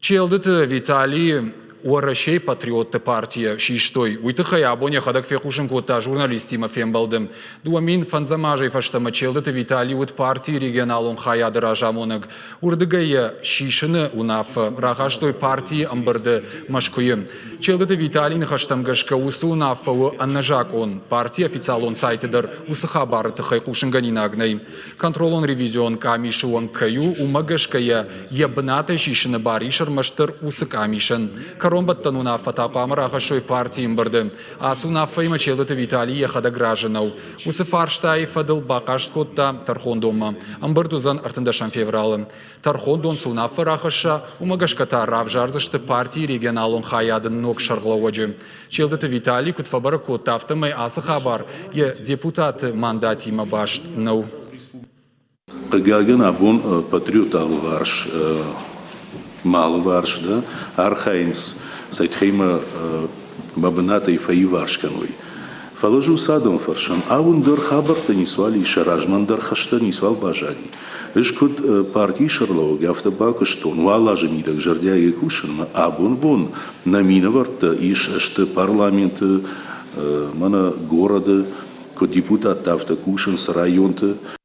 Челдыты Виталийы Уӕрӕсейы патриотты партийӕ систой. Уый тыххӕй абон йӕхӕдӕг фехъусын кодта журналисттимӕ фембӕлды. 2005 азӕй фӕстӕмӕ Челдыты Виталий уыд партийы регионалон хайады разамонӕг. Уырдыгӕй йӕ сисыны уынаффӕ рахастой партийы ӕмбырды Мӕскуыйы. Челдыты Виталийы ныхӕстӕм гӕсгӕ уыцы уынаффӕ у ӕнӕзакъон. Партийы официалон сайты дӕр уыцы хабары тыххӕй хъусынгӕнинаг нӕй. Контролон-ревизион къамисы уӕнг кӕй у, уымӕ гӕсгӕ йӕ йӕ бынатӕй сисыны бар ис ӕрмӕстдӕр уыцы къамисӕн. Кӕронбӕттӕн уынаффӕтӕ хъуамӕ рахӕссой партийы ӕмбырды. Ацы уынаффӕимӕ Челдыты Виталий йӕхӕдӕг разы нӕу. Уыцы фарстайы фӕдыл бахъаст кодта тӕрхондонмӕ. Ӕмбырд уыдзӕн 13 февралы. Тӕрхондон цы уынаффӕ рахӕсса, уымӕ гӕсгӕ та равзардзысты партийы регионалон хайады ног сӕргълӕууӕджы. Челдыты Виталий куыд фӕбӕрӕг кодта, афтӕмӕй ацы хабар йӕ депутаты мандатимӕ баст нӕу. Хъыгагӕн, абон патриот алыварс, мӕ алыварс да, архайынц, цӕй тыххӕй мӕ мӕ бынатӕй фӕиуварс кӕной. Фӕлӕ ӕз уыцы адӕмы фӕрсын, ау, ӕндӕр хабӕрттӕ ницуал ис, сӕ размӕ ӕндӕр хӕстӕ ницуал баззади. Ӕз куыд партийы сӕргълӕууӕг, афтӕ бакуыстон уал азы мидӕг зӕрдиагӕй кусынмӕ. Абон бон нӕ минӕвӕрттӕ ис сты парламенты, мӕнӕ городы, куыд депутаттӕ, афтӕ кусынц районты.